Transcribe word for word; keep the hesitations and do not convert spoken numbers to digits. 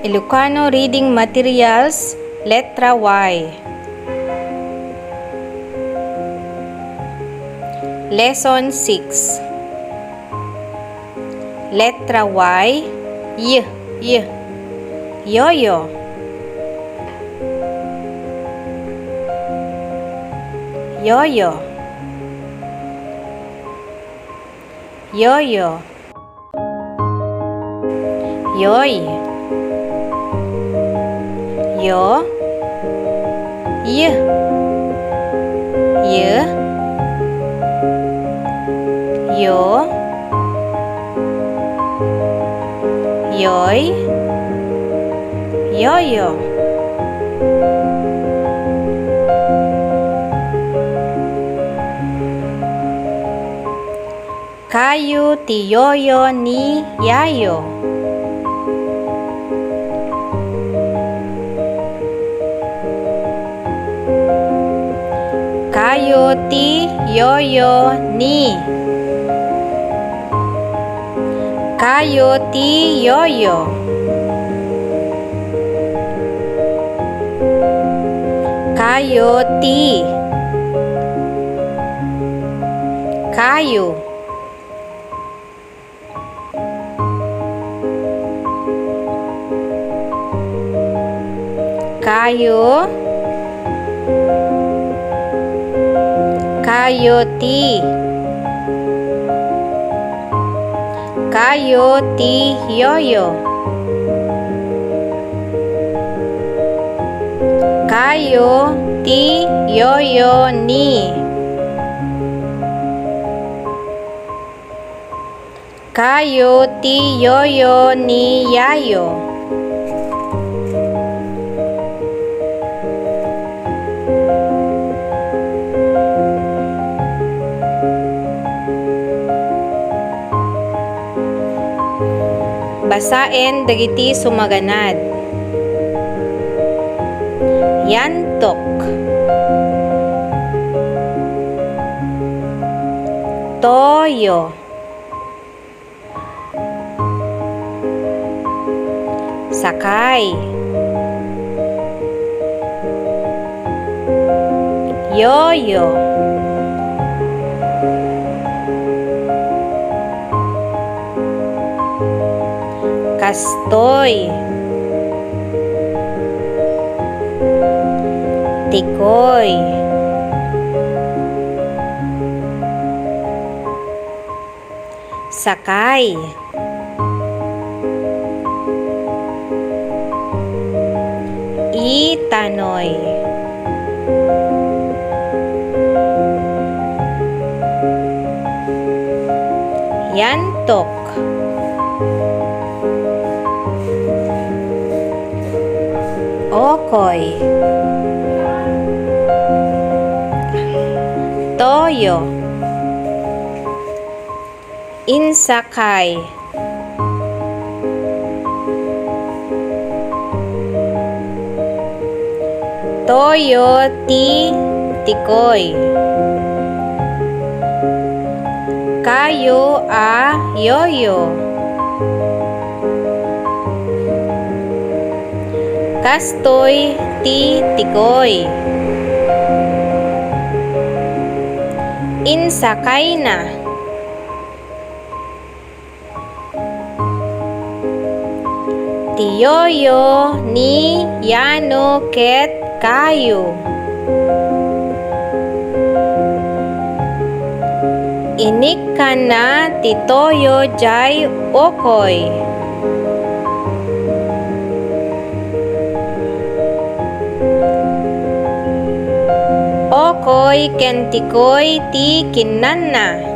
Ilocano Reading Materials, Letra Y. Lesson six. Letra Y, y, y. Yoyo. Yoyo. Yoyo. Yoy. Yo. Y. Y. Yo. Yoy. Yoyo. Kayo ti yoyo ni Yayo. Kayo ti yoyo ni. Kayo ti yoyo. Kayo ti. Kayo. Kayo. Kayo ti. Kayo ti yoyo. Kayo ti yoyo ni. Kayo ti yoyo ni Yayo. Basaen dagiti sumaganad. Yantok. Toyo. Sakay. Yoyo. Kastoy. Tikoy. Sakay. Itanoy. Yantok. Okoy. Toyo. Insakay. Toyo ti tikoy. Kayo a yoyo. Kastoy ti tikoy. Insakayna. Ti yoyo ni Yano ket Kayo. Inikkanna ti toyo jay okoy. Okoy ken tikoy ti kinnanna.